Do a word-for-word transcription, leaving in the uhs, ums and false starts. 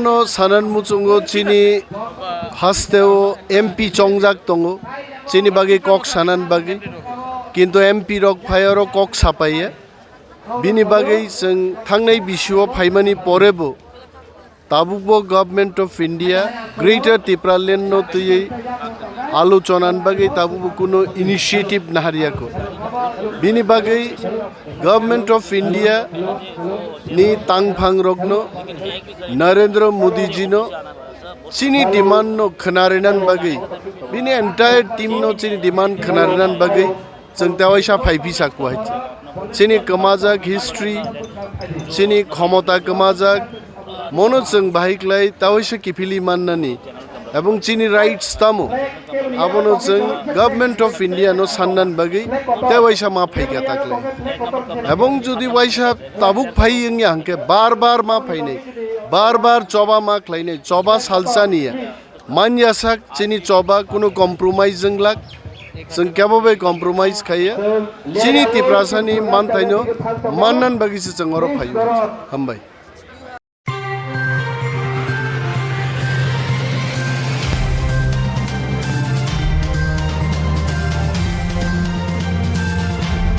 No sanan muchungo chini hasteo M P chongjak tongo, chini bagwi kok sanan bagwi, kintu M P rok phai oro kok sapaiya. Bini bagwi chwng thangnai bisio phaimani porebo tabukbo Government of India Greater Tipraland no twiwi alochonani bagwi tabukbo kuno initiative nahariyako. Bini bagwi Government of India ni tangphang rokno, Narendra Modi ji no chini demand no khwnarinani bagwi, bini entire team no chini demand khwnarinani bagwi chwng tewaisa phaiphisa kuhai. Chini kwmajak history, chini khomota kwmajak, mono chwng bahai klai tewaisa kiphilwi mannani, ebong chini rights tamo, abono chwng Government of India no sannani bagwi tewaisa ma phaikha taklai. Ebong jodi waisa tabuk phai wngya hwnkhe bar bar ma phainai, bar bar choba ma khlainai, choba salsaniya. Manya sak chini choba kuno compromise wnglak, chwng kebo bai compromise khaiya. Chini Tiprasani manthaino mannan bagwi se chwng oro phaio. Hambai.